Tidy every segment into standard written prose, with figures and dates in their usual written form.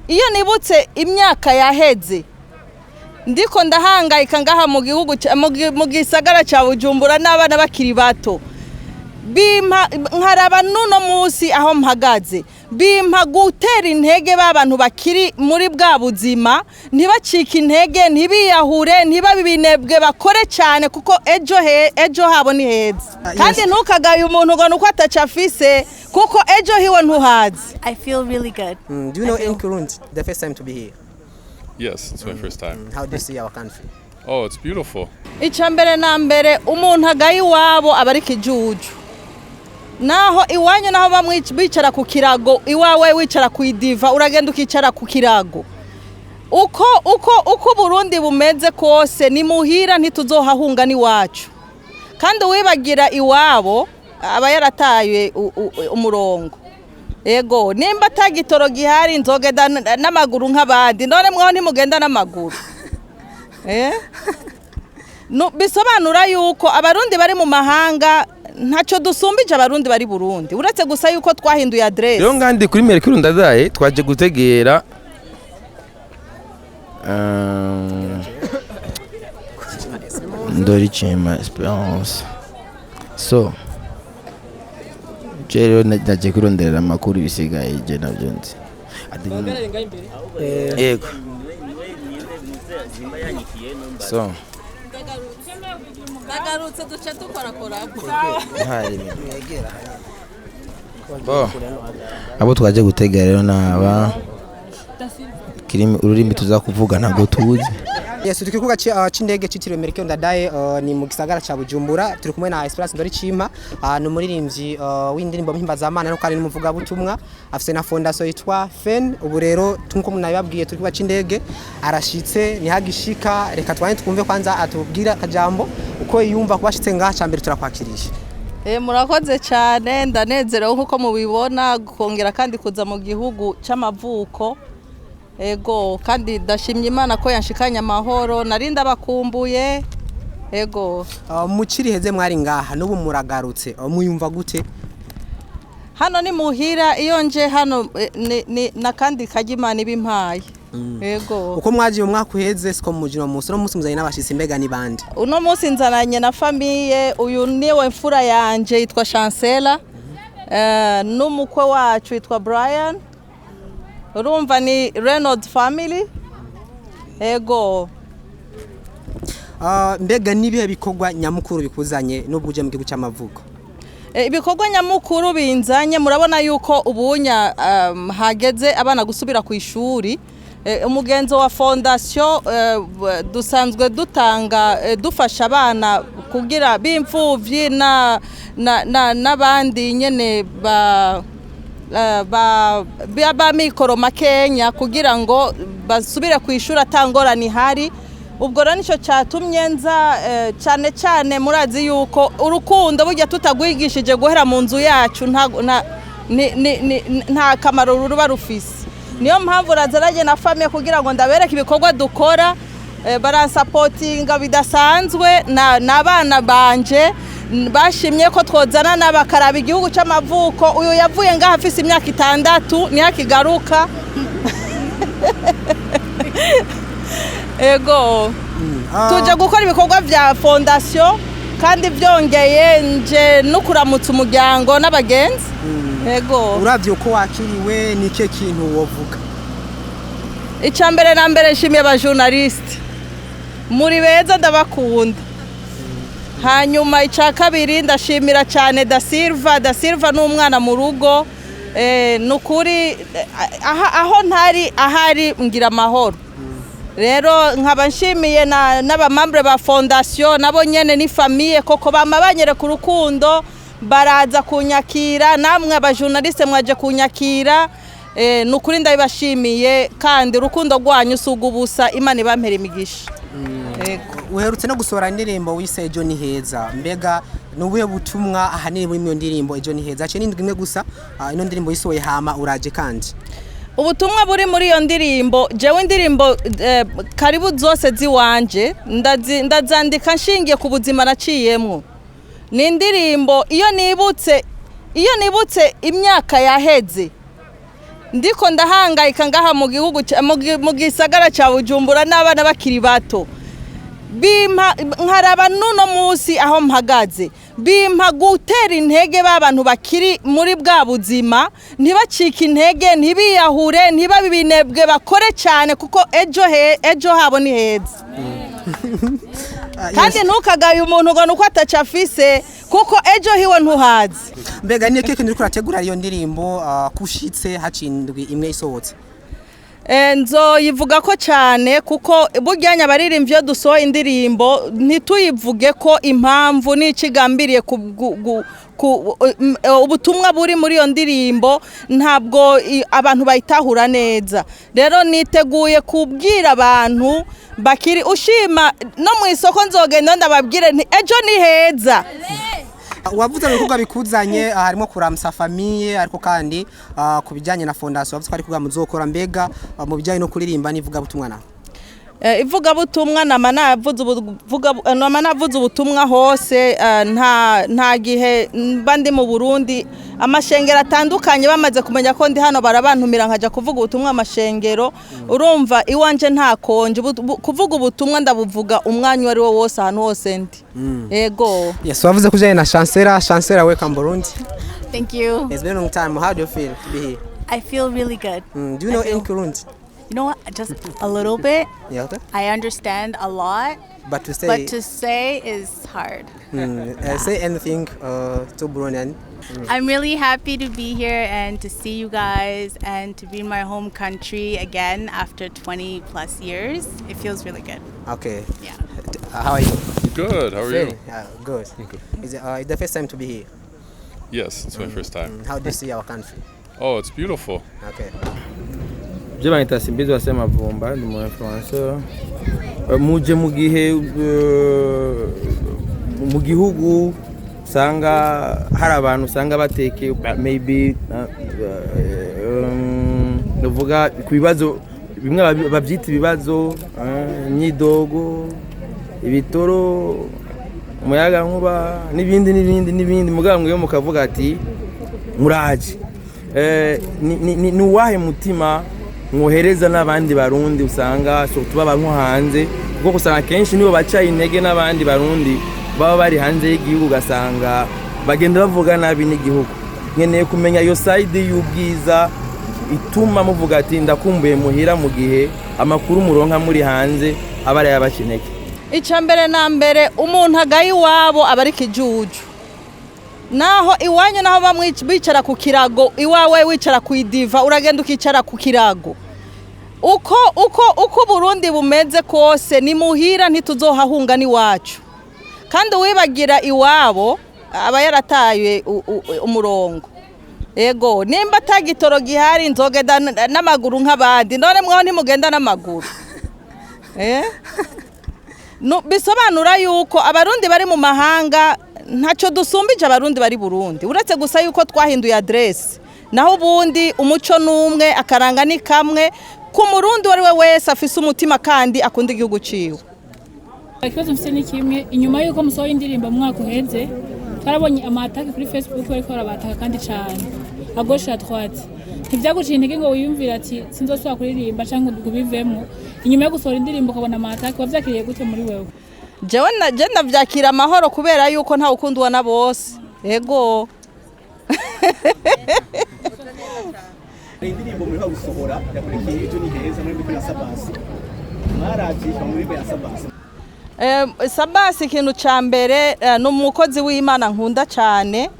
Iyo nibutse imyaka yaheze ndiko ndahangayika ngaha mu gihugu mu gisagara ca Bujumbura n'abana bakiri bato, bimpa nkaraba n'uno munsi aho mpagaze, bimpa gutera intege ba bantu bakiri muri bwa buzima, ntibacike intege, ntibiyahure, ntibabe ibinebwe, bakore cyane kuko ejo habo ni heza. Kandi ntukagaye umuntu ngo nuko ataco afise, kuko ejo hiwe ntuhazi. I feel really good. Do you know in Kirundi? The first time to be here. Yes, it's my first time. How do you see our country? Oh, it's beautiful. Icya mbere na mbere, umuntu agaye iwabo aba ari ikijuju. Naho iwanyu naho bamwe bicara ku kirago, iwawe wicara ku idiva, uragenda ukicara ku kirago. Uko Burundi bumeze kose ni muhira, ntituzohahunga n'iwacu. Kandi uwibagira iwabo aba yarataye umurongo. Ego, nimba atagitoro gihari, nzogenda n'amaguru nk'abandi. None mwaho ntimugenda n'amaguru? Eh? Bisobanura yuko Abarundi bari mu mahanga ntacyo dusumbije Abarundi bari Burundi, uretse gusa yuko twahinduye adresse. Rero ngandi kuri Mercure Ndadaye twaje gutegera Ndorichima Esperance. So je rero naje kuronderera amakuru, ibisigaye je navyo nzi. Yego, so Ndagarutse, duce dukorakora. Hari bo abo twaje gutega rero naba kirimi, ururimi tuza kuvuga ntabwo tuzi. Yes, turi ku kibuga c'indege citiriwe Melchior Ndadaye, ni mu gisagara ca Bujumbura. Turi kumwe na Esperance Ndoricima, ni umuririmbyi w'indirimbo mpimbazamana, no kandi n'umuvugabutumwa, afise na fondation yitwa FEN. Ubu rero nkuko munabibabwiye, turi ku kibuga c'indege, arashitse nihagishika. Reka twanye twumve kwanza atubwira akajambo uko yiyumva kuba ashitse ngaha. Ca mbere, turakwakiriye. Murakoze cyane, ndanezerewe nkuko mubibona kongera kandi kuza mu gihugu c'amavuko. Ego, kandi ndashimye Imana ko yanshikanye amahoro, nari ndabakumbuye. Ego. Mu kiriheze mwari ngaha, n'ubu muragarutse. Muyumva gute? Hano ni muhira, iyo nje hano ni nakandi kajya Imana ibimpaye. Ego. Uko mwagiye mu mwaka uheze siko muje uno munsi. Uno munsi muzanye n'abashitsi, mbega ni bande? Uno munsi nzananye na famille. Uyu niwe mfura yanje, yitwa Chancela, n'umukwe wacu yitwa Brian. Urumva ni Reynolds family. Ego. Mbega nibihe bikorwa nyamukuru bikuzanye n'ubwo uje mu gihugu cy'amavuko? Ibikorwa nyamukuru binzanye, murabona yuko ubunya hageze abana gusubira ku ishuri. Umugenzo wa fondation, dusanzwe dutanga, dufasha abana kugira b'imfuvyi n'abandi nyene ba mikoro makenya kugira ngo basubire ku ishuri atangorane ihari. Ubwo rero nicyo cyatumye nza, cyane cyane murazi yuko urukundo burya tutagwigishije guhera mu nzu yacu nta kamaro ruba rufise. Niyo mpamvu razaranye na famille kugira ngo ndabereke ibikorwa dukora. Baransapotinga bidasanzwe n'abana banje bashimye ko twozana n'abakaraba igihugu c'amavuko. Uyu yavuye ngaha afise imyaka 6, niho akigaruka. Ego, tuje gukora ibikorwa vya fondation, kandi byongeye nje no kuramutsa umuryango n'abagenzi. Ego. Uravye uko wakiriwe, ni ikihe kintu wovuga? Icya mbere na mbere, nshimiye abajournaliste, muri beza, ndabakunda. Hanyuma icya kabiri, ndashimira cyane Da Silva. Da Silva ni umwana mu rugo. Ni ukuri, aho ntari ahari ngira amahoro. Rero nkaba nshimiye n'abamembres ba fondation, nabo nyene ni famille koko, bama banyereka urukundo, baraza kunyakira. Namwe abajournaliste mwaje kunyakira, ni ukuri ndabibashimiye, kandi urukundo rwanyu si ugubusa. Imana ibampera imigisha. Yego. Uherutse no gusohora indirimbo wise "Ejo ni heza". Mbega ni ubuhe butumwa ahanini muri iyo ndirimbo "Ejo ni heza"? Haciye n'indwi imwe gusa ino ndirimbo yisohoye, hama uraje kandi. Ubutumwa buri muri iyo ndirimbo, jewe indirimbo karibu zose ziwanje ndazandika nshingiye ku buzima naciyemwo. Ni indirimbo iyo nibutse imyaka yaheze. Ndiko ndahangayika ngaha mu gihugu mu gisagara ca Bujumbura n'abana bakiri bato, bimpa nkaraba n'uno munsi aho mpagaze, bimpa gutera intege ba bantu bakiri muri bwa buzima, ntibacike intege, ntibiyahure, ntibabe ibinebwe, bakore cyane kuko ejo habo ni heza. Kandi ntukagaye umuntu ngo nuko ataca afise, kuko ejo hiwe ntuhazi. Mbega ni ikihe kintu uriko urategura iyo ndirimbo kushitse hacindwi imwe isohotse? Nzoyivuga ko cyane, kuko burya abaririmbyi iyo dusohoye indirimbo ntituyivuge ko impamvu n'ikigambiriye ubutumwa buri muri iyo ndirimbo, ntabwo abantu bayitahura neza. Rero niteguye kubwira abantu bakiri ushima no mu isoko, nzogenda ndababwire nti ejo ni heza. Wavuze mu bikorwa bikuzanye harimo kuramsa famille, ariko kandi ku bijyanye na fondation wavuze ko ari kuvuga muzokora. Mbega mu bijyanye no kuririmba n'ivugabutumwa naho? Ivugabutumwa nama navuze ubutumwa hose. Nta gihe mba ndi mu Burundi, amashengero atandukanye bamaze kumenya ko ndi hano barabantumira nkaja kuvuga ubutumwa amashengero. Urumva iwanje nta konje. Kuvuga ubutumwa ndabuvuga umwanya uwo ari wo wose, ahantu hose ndi, yego. Yes, wavuze kujyanye na Chancela. Chancela, welcome Burundi. Thank you. It's been a long time. How do you feel to be here? I feel really good. Do you know I feel- any Kirundi? You know what? Just a little bit. Yeah, okay. I understand a lot, But to say, but to say is hard. Say anything to Burundian. I'm really happy to be here and to see you guys and to be in my home country again after 20 plus years. It feels really good. Okay. Yeah. How are you? Good. How are you? Yeah, good. Is it, it's the first time to be here? Yes, it's my first time. How do you see our country? Oh, it's beautiful. Okay. Je banyita Simbizi wa Semavumba, ndi mu influencer. Muje mu gihe mu gihugu usanga hari abantu usanga bateke maybe ndavuga ku bibazo bimwe babyita ibibazo, imyidogo, ibitoro, umuyagankuba n'ibindi n'ibindi n'ibindi, mugabo mwe mukavuga ati muraje. Ni uwahe mutima mwohereza n'abandi Barundi usanga surtout baba nko hanze, kuko usanga kenshi nibo baca intege n'abandi Barundi baba bari hanze y'igihugu, ugasanga bagenda bavuga nabi n'igihugu? Nkeneye kumenya iyo side y'ubwiza ituma muvuga ati ndakumbuye muhira, mu gihe amakuru muronka muri hanze aba ari ayabaca intege. Icya mbere na mbere, umuntu agaye iwabo aba ari ikijuju. Naho iwanyu naho bamwe bicara ku kirago, iwawe wicara ku idiva, uragenda ukicara ku kirago. Uko Burundi bumeze kose ni muhira, ntituzohahunga n'iwacu. Kandi uwibagira iwabo aba yarataye umurongo. Ego, nimba atagitoro gihari nzogenda n'amaguru nk'abandi. None mwaho ntimugenda n'amaguru? Eh? Bisobanura yuko Abarundi bari mu mahanga ntacyo dusumbije Abarundi bari Burundi, uretse gusa yuko twahinduye adresse. Naho ubundi umuco n'umwe, akaranga ni kamwe ku Murundi uwo ari we wese afise umutima kandi akunda igihugu ciwe. Ikibazo mfite ni kimwe. Inyuma y'uko musohoye indirimbo mu mwaka uheze, twarabonye ama attaques kuri Facebook, bariko barabataka kandi cane, à gauche, à droite. Ntivyaguciye intege ngo wiyumvire ati sinzosubira kuririmba canke ngo ubivemwo? Inyuma yo gusohora indirimbo ukabona ama attaques, wavyakiriye gute muri wewe? Jewe je ndavyakira amahoro, kubera yuko ntawe ukundwa na bose, ego. Hari indirimbo muriho gusohora yakurikiye Ejo ni heza muri kumwe na Sabasi. Mwaravye mu ndirimbo ya Sabasi? Sabasi, ikintu ca mbere, ni umukozi w'Imana nkunda cyane,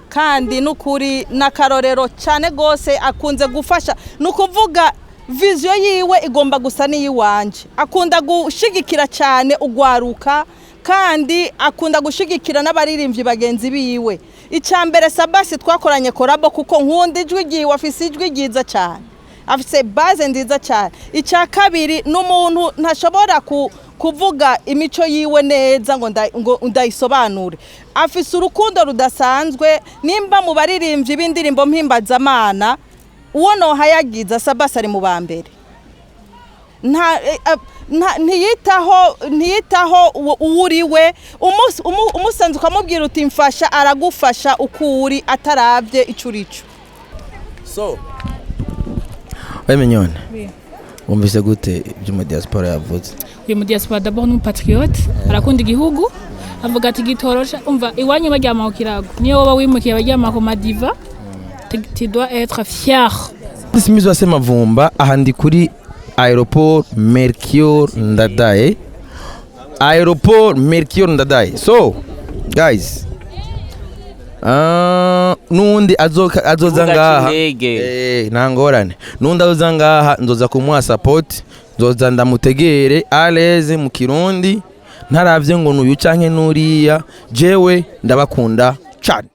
kandi n'ukuri n'akarorero cyane gose. Akunze gufasha, ni ukuvuga vision yiwe igomba gusa n'iyiwanje. Akunda gushigikira cyane ugwaruka, kandi akunda gushigikira n'abaririmbyi bagenzi biwe. Icya mbere, Sabasi twakoranye collabo kuko nkunda ijwi ryiwe, afise ijwi ryiza cyane, afise base nziza cyane. Icya kabiri, ni umuntu ntashobora kuvuga imico yiwe neza ngo ndayisobanure. Afise urukundo rudasanzwe. Nimba mu baririmbyi b'indirimbo mpimbazamana uwo nohayagiza, Sabasi ari mu ba mbere. Ntiyitaho uwo uri we. Umusanze ukamubwira uti mfasha, aragufasha uko uri, atarabye icyo uri cyo. So We Mignone, Oui. wumvise gute ibyo mu diaspora yavuze? Uyu mu diaspora d'abord ni patriote, arakunda igihugu. Avuga ati gitorosha, umva, iwanyu baryama ku kirago, niyo woba wimukiye baryama ku madiva. Tu dois être fier. Simizwa Semavumba, aha ndi kuri aéroport Melchior Ndadaye, aéroport Melchior Ndadaye. So guys, nundi azoza Kibuga ngaha c'indege. Nta ngorane, nundi azoza ngaha nzoza kumuha support, nzoza ndamutegere à l'aise mu Kirundi, ntaravye ngo nuyu canke nuriya. Jewe ndabakunda cane.